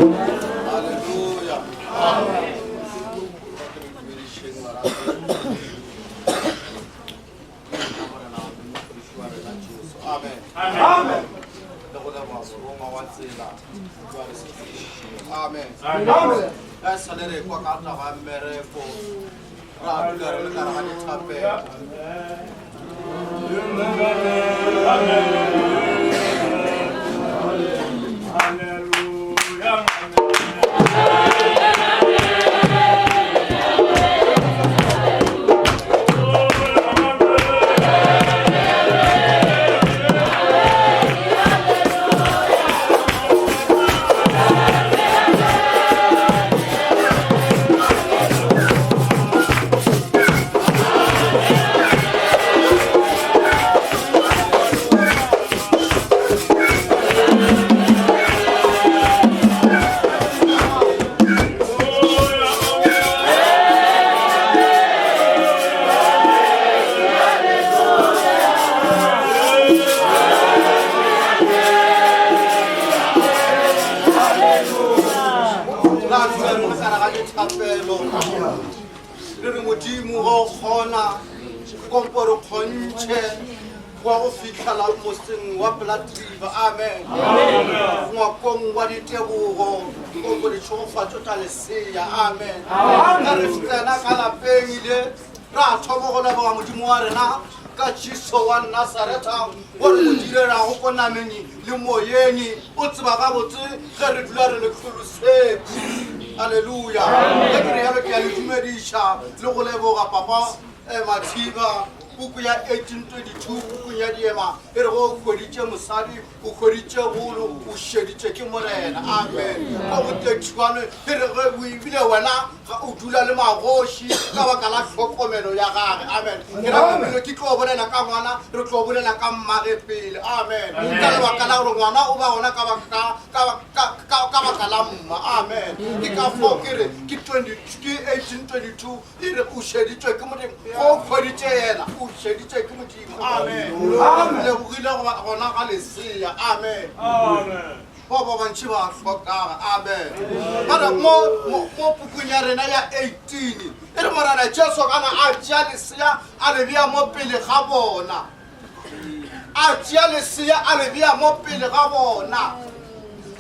Haleluya. Amen. Amen. Le go leboga morongwa wa tsela wa re sepedišitšego. Amen. Amen. Ka sa le re kwa ka taba ya mmereko ra dula re le gare ga dithapelo. Ra dula re le gare ga dithapelo re re modimo ga o kgona kompo re kgontšhe wa go fitlhela motseng wa Platriva amen ngwakong wa ditebogo kompo ditšhegofatšo tša lesea amen ka re tsena ka lapeng ile ra thoma go leboga modimo wa rena ka jesu wa nasaretha o re mo direlago ko nameng le moyeng o tseba gabotse ge re dula re le tlholosetše aleluya ge ke re yalo ke a le dumediša le go leboga papa eh, mathiba puku ya 1822 pukung ya diema e re go o hweditše mosadi o hweditše bolo o šeditše ke morena amen ka go 31 e re ge o ebile wena ga o dula le magoši ka baka la tlhokomelo ya gage amen ke ra gore ke tlo bolela ka ngwana re tlo bolela ka mmage pele amen ka lebaka la gore ngwana o ba gona ka baka ka- ka- ka- ka baka la mma amen ke ka fao ke re ke 20 ke 1822 e re o šeditšwe ke modimo go o hweditše yena o šeditšwe ke modimo amen lebogile gona ga lesea amen ba ba bantši ba hlokaga amen bare mo mo pukung ya rena ya 18 e re morena jesu kana a tšea lesea a le bea mo pele ga bona a tšea lesea a le bea mo pele ga bona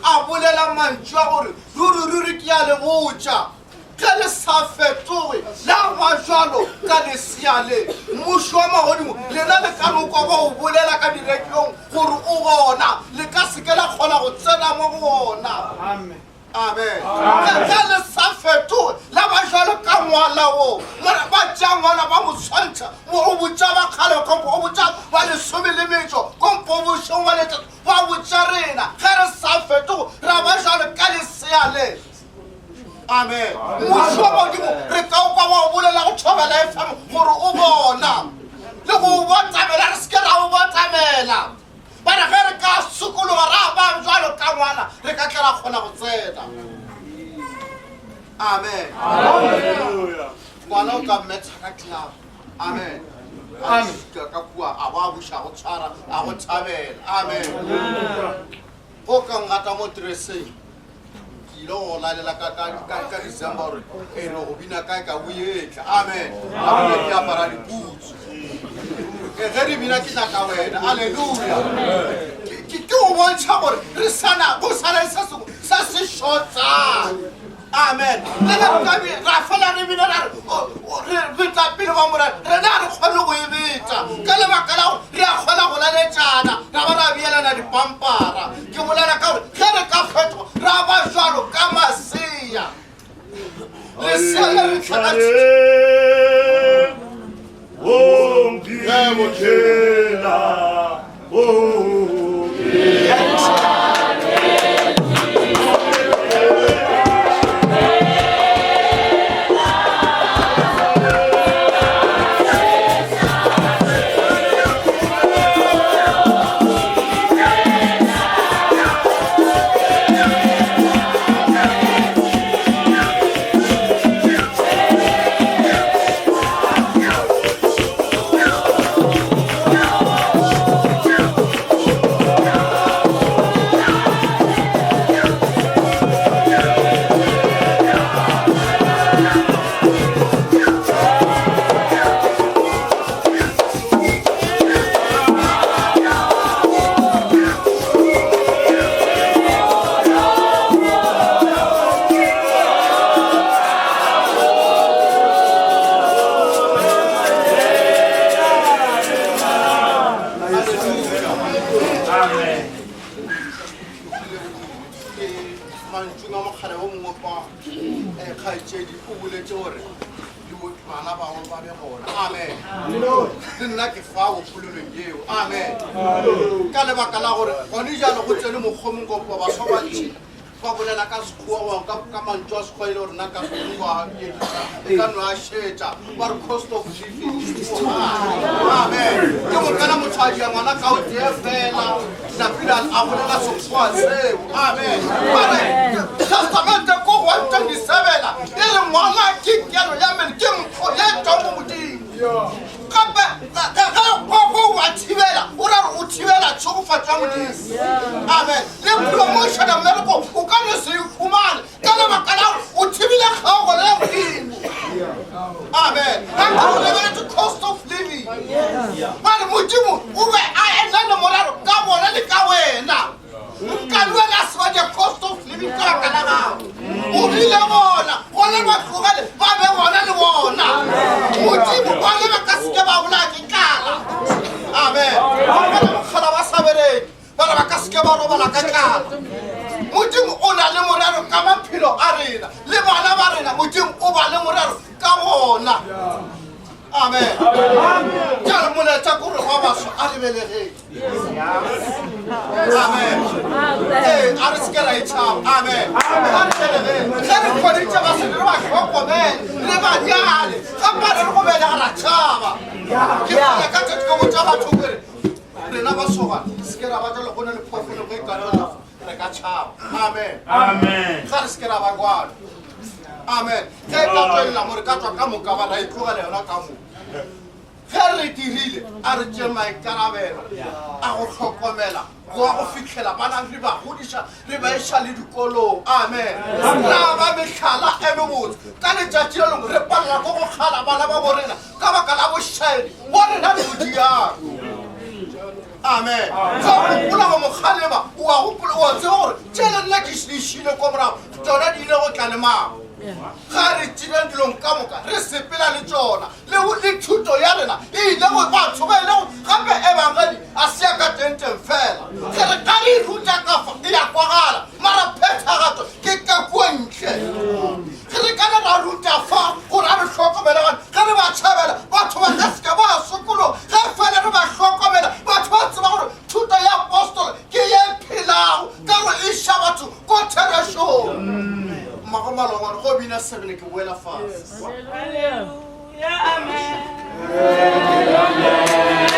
a bolela mantšu a gore ruri ruri ke a le botša Ge le sa fetoge la ba jwalo ka lesea le, Mmušo wa magodimo, lena le ka no kwa ba o bolela ka diradiong gore o gona, le ka se ke la kgona go tsena mo go wona. Amen. Ge le sa fetoge la ba jwalo ka ngwana wo, mara ba tšea ngwana ba mo swantšha, o botša ba kgale kompo, o botša ba lesome le metšo kompo, bošego ba letšatši, ba botša rena, ge re sa fetoge ra ba jwalo ka lesea le. amen mmušo wa modimo re ka o kwa wa o bolela go thobela fm gore o bona le go o botamela re seke ra o botamela bare ge re ka sokologa ra ba jalo ka ngwana re ka tla ra kgona go tsena amen ngwana o ka mmetha ka club amen a fika ka kua a ba a buša go tshwara a go thabela amen go ka ngata mo treseng ke ile go lalela ka ka ka ka December gore e re go bina kae ka boetla amen a bile ke apara diputsu e ge re bina ke nyaka wena aleluya ke ke go bontšha gore re sana go sana le se sengwe se se šotang amen le ge re ka bi- ra fela re bina ra re o- o- re betla pele ba morena rena ga re kgone go e betla ka lebaka la gore re a kgona go laletšana ra ba ra beelana dipampara ke bolela ka gore ge re ka fetoga ra ba jalo ka masea lesea le re tlhakantšhitše Mantšung a mokgala wo mongwe kwa, eh, kgaetšedi o boletše gore bana bangwe ba be gona. Amen. Le nna ke fao polelong yeo. Amen. Ka lebaka la gore gone jalo go tsene mokgomong kopo baswa bantši ba bolela ka sekgowa goba ka, ka mantšu a sekgowa e le gore nna ka sekgowa wa yediša e ka no a šetša ba re cost of living is too high. Amen. Ke mokana motho a dia ngwana ka o tee fela napile a bolela sekgowa seo. Amen. Ba re testamente ko go 127 e re ngwana ke kelo ya mmele ke mpho ye tšwang go Modimo. Gape ge go wa thibela o ra gore o thibela tšhegofatšo ya Modimo. Amen. Le promotion ya mmereko o ka no se e humane ka lebaka la gore o thibile kgaogelo ya Modimo. Amen. Ga nka o lebeletše cost of living. Ba re Modimo o be a ena le morero ka bona le ka wena. Nka le wena a se ba the cost of living ka baka la gago. O rile bona gona ba tlogele ba be gona le bona. Modimo bone ba ka seke ba bolaya ke tlala. Amen. Ba bona mokgala ba sa bereke. Ba re ba ka seke ba robala ka tlala. Modimo o na le morero ka maphelo a rena le bana ba rena. Modimo o ba le morero ka bona. Amen. Jalo molaetša kore wa baswa a lebelegeng. Amen. Ee, a re seke ra e tšhaba. Amen. A re belegeng. Ge re kgonitše basadi re ba hlokomele, re ba nyale, gape re re go belega ra tšhaba. Ke fela ka tšatši ke botša batho kere rena basogana se ke ra ba jalo go na le phoofolo ge e ka tla re ka tšhaba. Amen. Amen. Ga re se ke ra ba kwalo. Amen. Ge e ka tswelela mo re ka tswa ka moka ba ra e tlogela yona ka mo. Ge re dirile, a re tšee maikarabelo a go hlokomela go wa go fihlela bana re ba godiša re ba iša le dikolong. Amen. Ra ba mehlala e mebotse. Ka letšatši le lengwe re palela ko go kgala bana ba borena ka baka la bošaedi bo rena re bo diang. Amen. Ge o gopola go mo kgalema, o a gopola, o a tseba gore tšele nna ke di šile ko morago, tšona di ile go tla le mang. Ga re tšebeng dilong ka moka, re sepela le tšona. Le, le thuto ya rena e ile go batho ba ile go gape ebangedi a se ya ka tenteng fela. Ge re ka le ruta ka fa e ya kwagala, mara phethagatšo ke ka kua ntle. Ge re ka ra ruta fa gore a re hlokomele gane, ge re ba tšhabela batho ba ka seke ba sokologa. Ge fela re ba hlokomela, batho ba tseba gore thuto ya apostolo ke ye phelago ka gore e iša batho ko therešong. Mmago malongwane go bina sebele ke boela fase. Hallelujah, amen. Amen.